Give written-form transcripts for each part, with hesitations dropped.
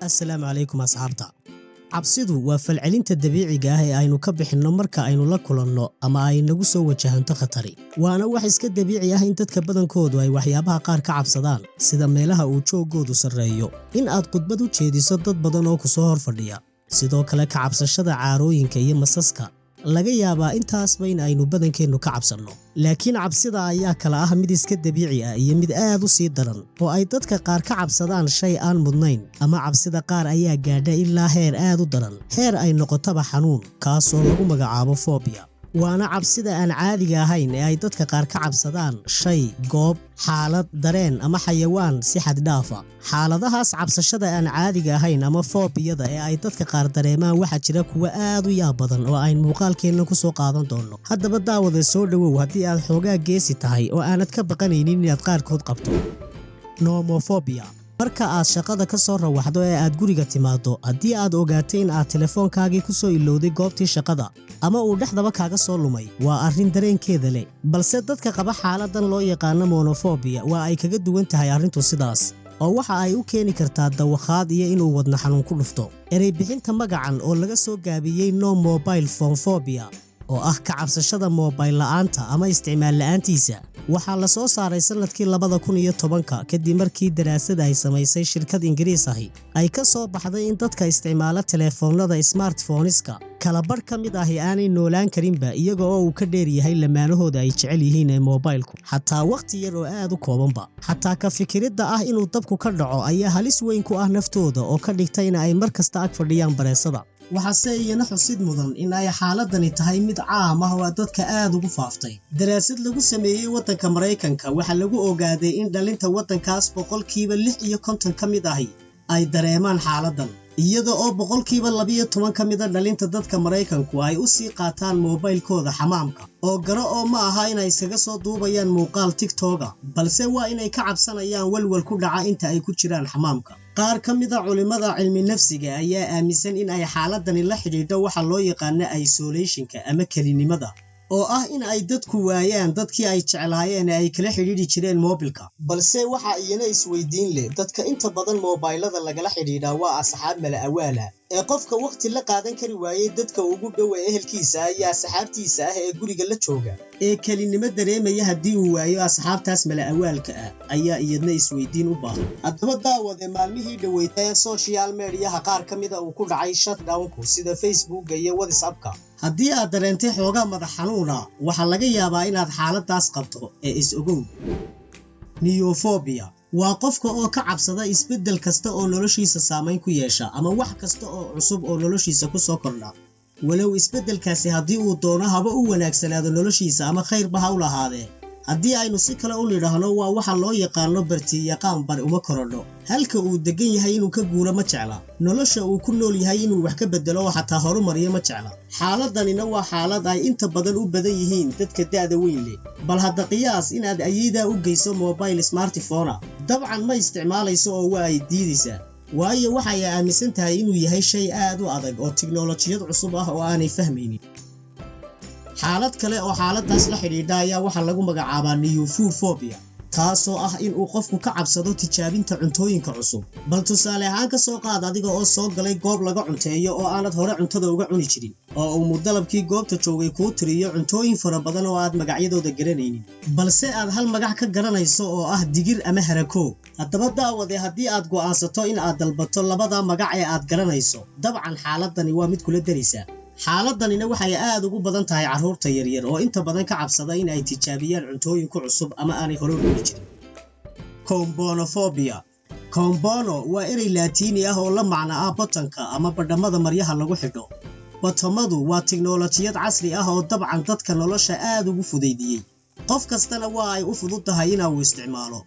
Assalaamu calaykum asxaabta. Cabsidu waa falcelinta dabiiciga ah ee aynu ka bixinno marka aynu la kulanno ama ay nagu soo wajahanto khatari. Waana wax iska dabiici ah in dadka badankoodu ay waxyaabaha qaar ka cabsadaan, sida meelaha uu jooggoodu sarreeyo, in aad khudbad u jeediso dad badan oo ku soo hor fadhiya, sidoo kale ka cabsashada caarooyinka iyo masaska. Laga yaabaa intaasba in aynu badankeennu ka cabsanno. Laakiin cabsida ayaa kala ah mid iska dabiici ah iyo mid aad u sii daran oo ay dadka qaar ka cabsadaan shay aan mudnayn, ama cabsida qaar ayaa gaadha ilaa heer aad u daran, heer ay noqotaba xanuun, kaasoo lagu magacaabo fobia. Waana cabsida aan caadiga ahayn ee ay dadka qaar ka cabsadaan shay, goob, xaalad, dareen ama xayawaan si xad dhaafa. Xaaladahaas cabsashada aan caadiga ahayn ama foobiyada ee ay dadka qaar dareemaan waxaa jira kuwa aad u yaab badan oo aynu muuqaalkeenna ku soo qaadan doonno. Haddaba daawade, soo dhowow haddii aad xoogaa geesi tahay oo aanad ka baqanaynin inaad qaarkood qabto. Nomophobia. Marka aad shaqada ka soo rawaxdo ee aad guriga timaaddo, haddii aad ogaatay in aad telefoonkaagii ku soo ilowday goobtii shaqada ama uu dhexdaba kaaga soo lumay, waa arrin dareenkeeda leh. Balse dadka qaba xaaladan loo yaqaano monophobia waa ay kaga duwan tahay arrintu sidaas, oo waxa ay u keeni kartaa dawakhaad iyo inuu wadna xanuun ku dhufto. Erey bixinta magacan oo laga soo gaabiyey no mobile phone phobia, oo ah ka cabsashada moobayl la'aanta ama isticmaal la'aantiisa, waxaa la soo saaray sannadkii 2010-ka, kadib markii daraasad ay samaysay shirkad Ingiriis ahi ay ka soo baxday in dadka isticmaala telefoonnada smartphoneska kala badh ka mid ahi aanay noolaan karinba iyaga oo uu ka dheer yahay lamaanahooda ay jecel yihiin ee moobaylku, xataa wakhti yar oo aad u koobanba. Xataa ka fikiridda ah inuu dabku ka dhaco ayaa halis weyn ku ah naftooda oo ka dhigta in ay mar kasta ag fadhiyaan bareesada. Waxaase iyana xusid mudan in ay xaaladani tahay mid caam ah oo dadka aad ugu faaftay. Daraasad lagu sameeyey waddanka Maraykanka waxaa lagu ogaaday in dhalinta waddankaas 56% ka mid ahi ay dareemaan xaaladan, iyada oo 12% ka mida dhalinta dadka Maraykanku ay u sii qaataan moobaylkooda xamaamka. Oo garo oo ma aha inay iskaga soo duubayaan muuqaal TikToka, balse waa inay ka cabsanayaan walwal ku dhaca inta ay ku jiraan xamaamka. Qaar ka mida culimmada cilmi nafsiga ayaa aaminsan in ay xaaladani la xidhiidho waxa loo yaqaano isolationka ama kelinimada, oo ah in ay dadku waayaan dadkii ay jeclaayeen ee ay kala xidhiidhi jireen moobilka. Balse waxa iyana isweydiin leh, dadka inta badan moobaylada lagala xidhiidhaa waa asxaab mala awaala ee qofka wakhti la qaadan kari waayey dadka ugu dhow ee ehelkiisa iyo asxaabtiisa ah ee guriga la jooga, ee kelinimo dareemaya haddii uu waayo asxaabtaas mala awaalka ah, ayaa iyadna isweydiin u baahan. Haddaba daawade, maalmihii dhoweyta ee social mediaha qaar ka mida uu ku dhacay shutdownku, sida Facebooka iyo WhatsAppka, haddii aad dareentay xoogaa madax xanuuna, waxaa laga yaabaa inaad xaaladaas qabto ee is ogow. Neophobia waa qofka oo ka cabsada isbeddel kasta oo noloshiisa saamayn ku yeesha ama wax kasta oo cusub oo noloshiisa ku soo kordha, walow isbeddelkaasi haddii uu doono haba u wanaagsanaado noloshiisa ama khayrba ha u lahaadee. Haddii aynu si kale u nidhaahno, waa waxa loo yaqaano bartiyaqaan bar uma korodho. Halka uu deggan yahay inuu ka guuro ma jecla, nolosha uu ku nool yahay inuu wax ka beddelo oo xataa horumariyo ma jecla. Xaaladanina waa xaalad ay inta badan u badan yihiin dadka da'da weyn leh. Bal hadda qiyaas inaad ayeydaa u geyso mobile smartphone. Dabcan ma isticmaalayso oo waa ay diidaysaa, waayo waxay aaminsan tahay inuu yahay shay aad u adag oo tiknolojiyad cusub ah oo aanay fahmaynin. Xaalad kale oo xaaladaas la xidhiidha ayaa waxaa lagu magacaabaa neofoodphobia, taasoo ah in uu qofku ka cabsado tijaabinta cuntooyinka cusub. Bal tusaale ahaan ka soo qaad adiga oo soo galay goob laga cunteeyo oo aanad hore cuntada uga cuni jirin, oo uu mudalabkii goobta joogay kuu tiriyo cuntooyin fara badan oo aad magacyadooda garanaynin, balse aad hal magac ka garanayso oo ah digir ama harakoo. Haddaba daawade, haddii aad go'aansato in aad dalbato labada magac ee aad garanayso, dabcan xaaladani waa mid kula daraysa. Xaaladanina waxay aad ugu badan tahay carruurta yaryar oo inta badan ka cabsada in ay tijaabiyaan cuntooyin ku cusub ama aanay hore u cuni jirin. Combonophobia. Combono waa erey Laatiini ah oo la macno ah botanka ama badhamada maryaha lagu xidho. Botomadu waa tiknolojiyad casri ah oo dabcan dadka nolosha aad ugu fudaydiyey, qof kastana waa ay u fudud tahay ina uu isticmaalo,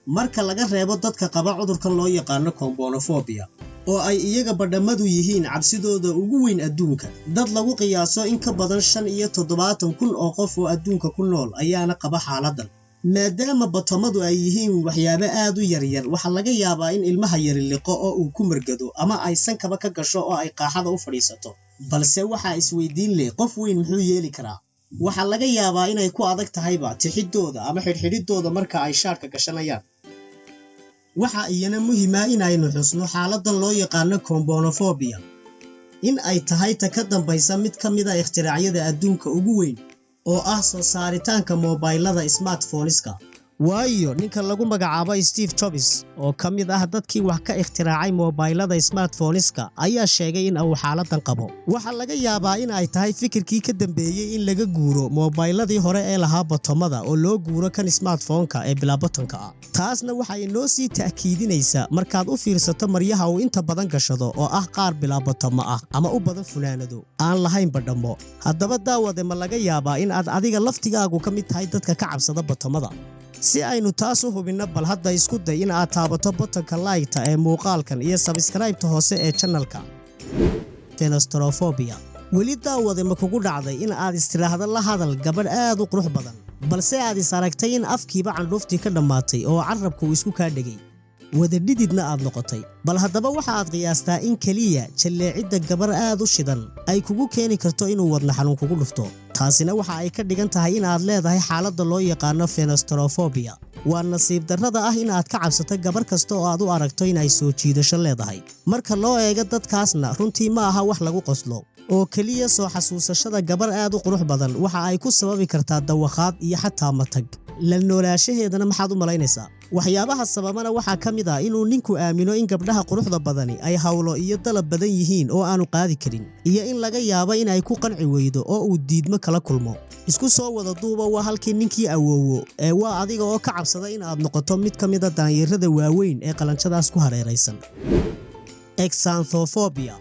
marka laga reebo dadka qaba cudurkan loo yaqaano combonophobia, oo ay iyaga badhammadu yihiin cabsidooda ugu weyn adduunka. Dad lagu qiyaaso in ka badan 75,000 oo qof oo adduunka ku nool ayaana qaba xaaladan. Maadaama batomadu ay yihiin waxyaabo aad u yaryar, waxaa laga yaabaa in ilmaha yari liqo oo uu ku margado ama ay sankaba ka gasho oo ay qaaxada u fadhiisato. Balse waxaa isweydiin leh, qof weyn muxuu yeeli karaa? Waxaa laga yaabaa inay ku adag tahayba tixidooda ama xidhxidhidooda marka ay shaarka gashanayaan. Waxa iyana muhiima in aynu xusno xaaladan loo yaqaano koumpounophobia in ay tahay ta ka dambaysa mid ka mid a ikhtiraaciyada adduunka ugu weyn, oo ah soo saaritaanka moobaylada smartphoneska. Waayo, ninka lagu magacaabo Steve Jobs, oo ka mid ah dadkii wax ka ikhtiraacay moobaylada smartphoneska, ayaa sheegay in uu xaaladan qabo. Waxaa laga yaabaa in ay tahay fikirkii ka dambeeyey in laga guuro moobayladii hore ee lahaa batomada oo loo guuro kan smartphoneka ee bilaa batonka ah. Taasna waxay inoo sii ta'kiidinaysaa markaad u fiirsato maryaha uu inta badan gashado, oo ah qaar bilaa batomo ah ama u badan funaanado aan lahayn badhamo. Haddaba daawade, ma laga yaabaa in aad adiga laftigaagu ka mid tahay dadka ka cabsada batomada? Si aynu taas u hubinno, bal hadda isku day in aad taabato buttonka like-ta ee muuqaalkan iyo subscribe-ta hoose ee channelka. Venustraphobia. Weli daawade ma kugu dhacday in aad istiraahdo la hadal gabadh aad u qurux badan, balse aad is aragtay in afkiiba candhuuftii ka dhammaatay oo carrabku uu isku kaa dhegay, wadadhididna aad noqotay? Bal haddaba waxa aad qiyaastaa in keliya jalleecidda gabar aad u shidan ay kugu keeni karto inuu wadna xanuun kugu dhufto. Taasina waxa ay ka dhigan tahay in aad leedahay xaaladda loo yaqaano venustraphobia. Waa nasiib darrada ah in aad ka cabsato gabar kasta oo aad u aragto in ay soo jiidasho leedahay. Marka loo eego dadkaasna, runtii ma aha wax lagu qoslo, oo keliya soo xasuusashada gabar aad u qurux badan waxa ay ku sababi kartaa dawakhaad iyo xataa matag. La noolaashaheedana maxaad u malaynaysaa? Waxyaabaha sababana waxaa ka mid ah inuu ninku aamino in gabdhaha quruxda badani ay hawlo iyo dalab badan yihiin oo aanu qaadi karin, iyo in laga yaabo in ay ku qanci weydo oo uu diidmo kala kulmo. Isku soo wada duuba, waa halkii ninkii awoowo ee waa adiga oo ka cabsada in aad noqoto mid ka mid a daanyarada waaweyn ee qalanjadaas ku hareeraysan. Xanthophobia.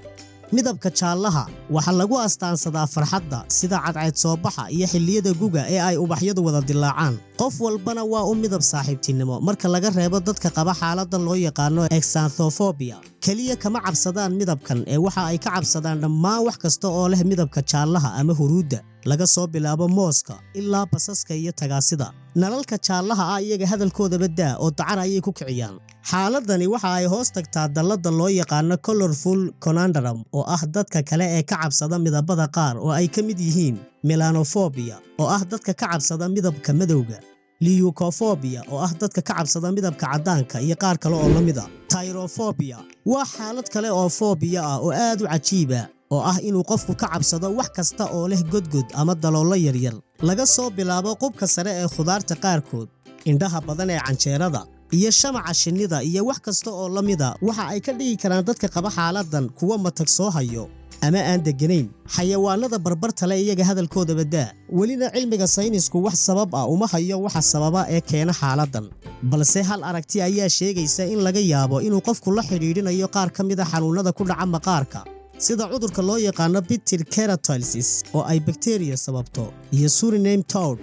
Midabka jaallaha waxaa lagu astaansadaa farxadda, sida cadceed soo baxa iyo xilliyada guga ee ay ubaxyadu wada dilaacaan. Qof walbana waa u midab saaxiibtinimo, marka laga reebo dadka qaba xaaladan loo yaqaano xanthophobia. Keliya kama cabsadaan midabkan ee waxa ay ka cabsadaan dhammaan wax kasta oo leh midabka jaallaha ama huruudda, laga soo bilaabo mooska ilaa basaska iyo tagaasida. Nalalka jaallaha ah iyaga hadalkoodaba daa, oo dacar ayay ku kiciyaan. Xaaladani waxa ay hoos tagtaa dallada loo yaqaano colorful conundrum, oo ah dadka kale ee ka cabsada midabada qaar, oo ay ka mid yihiin melanophobia, oo ah dadka ka cabsada midabka madowga, leucophobia, oo ah dadka ka cabsada midabka caddaanka, iyo qaar kale oo la mid a. Trypophobia waa xaalad kale oo phobia ah oo aad u cajiiba, oo ah inuu qofku ka cabsado wax kasta oo leh godgod ama daloollo yaryar, laga soo bilaabo qubka sare ee khudaarta qaarkood, indhaha badan ee canjeerada, iyo shamaca shinnida, iyo wax kasta oo la mida. Waxa ay ka dhigi karaan dadka qaba xaaladan kuwa matag soo hayo ama aan degganayn. Xayawaanada barbarta le iyaga hadalkoodaba daa. Welina cilmiga saynisku wax sabab ah uma hayo waxa sababa ee keena xaaladan, balse hal aragti ayaa sheegaysa in laga yaabo inuu qofku la xidhiidhinayo qaar ka mid a xanuunada ku dhaca maqaarka, sida cudurka loo yaqaano pitted keratosis oo ay bakteriya sababto iyo Suriname toad.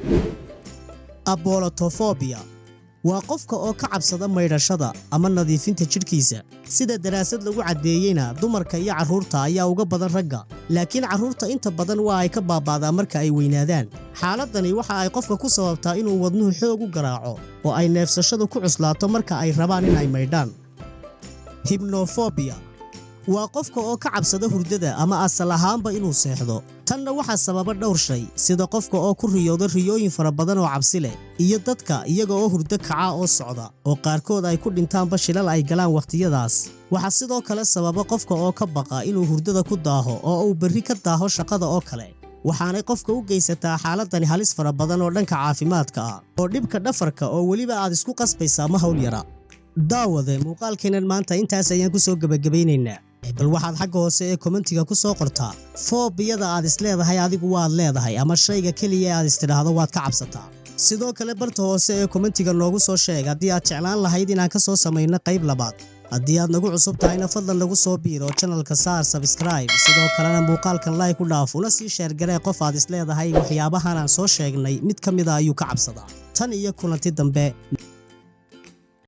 Ablutophobia waa qofka oo ka cabsada maydhashada ama nadiifinta jidhkiisa. Sida daraasad lagu caddeeyeyna, dumarka iyo carruurta ayaa uga badan ragga, laakiin carruurta inta badan waa ay ka baaba'daa marka ay weynaadaan. Xaaladani waxa ay qofka ku sababtaa inuu wadnuhu xoog u garaaco oo ay neefsashadu ku cuslaato marka ay rabaan in ay maydhaan. Hypnophobia waa qofka oo ka cabsada hurdada ama asal ahaanba inuu seexdo. Tanna waxaa sababa dhowr shay, sida qofka oo ku riyooda riyooyin fara badan oo cabsi leh, iyo dadka iyaga oo hurdo kaca oo socda, oo qaarkood ay ku dhintaanba shilal ay galaan wakhtiyadaas. Waxaa sidoo kale sababa qofka oo ka baqa inuu hurdada ku daaho oo uu berri ka daaho shaqada oo kale. Waxaanay qofka u geysataa xaaladani halis fara badan oo dhanka caafimaadka ah, oo dhibka dhafarka oo weliba aad isku qasbaysaa ma hawl yara. Daawade, muuqaalkeennan maanta intaas ayaan ku soo gebagabaynaynaa. Bal waxaad xagga hoose ee commentiga ku soo qortaa phobiyada aad isleedahay adigu waad leedahay, ama shayga keliya ee aad istidhaahdo waad ka cabsataa. Sidoo kale barta hoose ee commentiga noogu soo sheeg haddii aad jeclaan lahayd inaan ka soo samayno qayb labaad. Haddii aad nagu cusub tahayna, fadlan nagu soo biiro, channelka saar subscribe, sidoo kalena muuqaalkan like u dhaaf, una sii share garee qof aad isleedahay waxyaabahan aan soo sheegnay mid ka mida ayuu ka cabsadaa. Tan iyo kulanti dambe.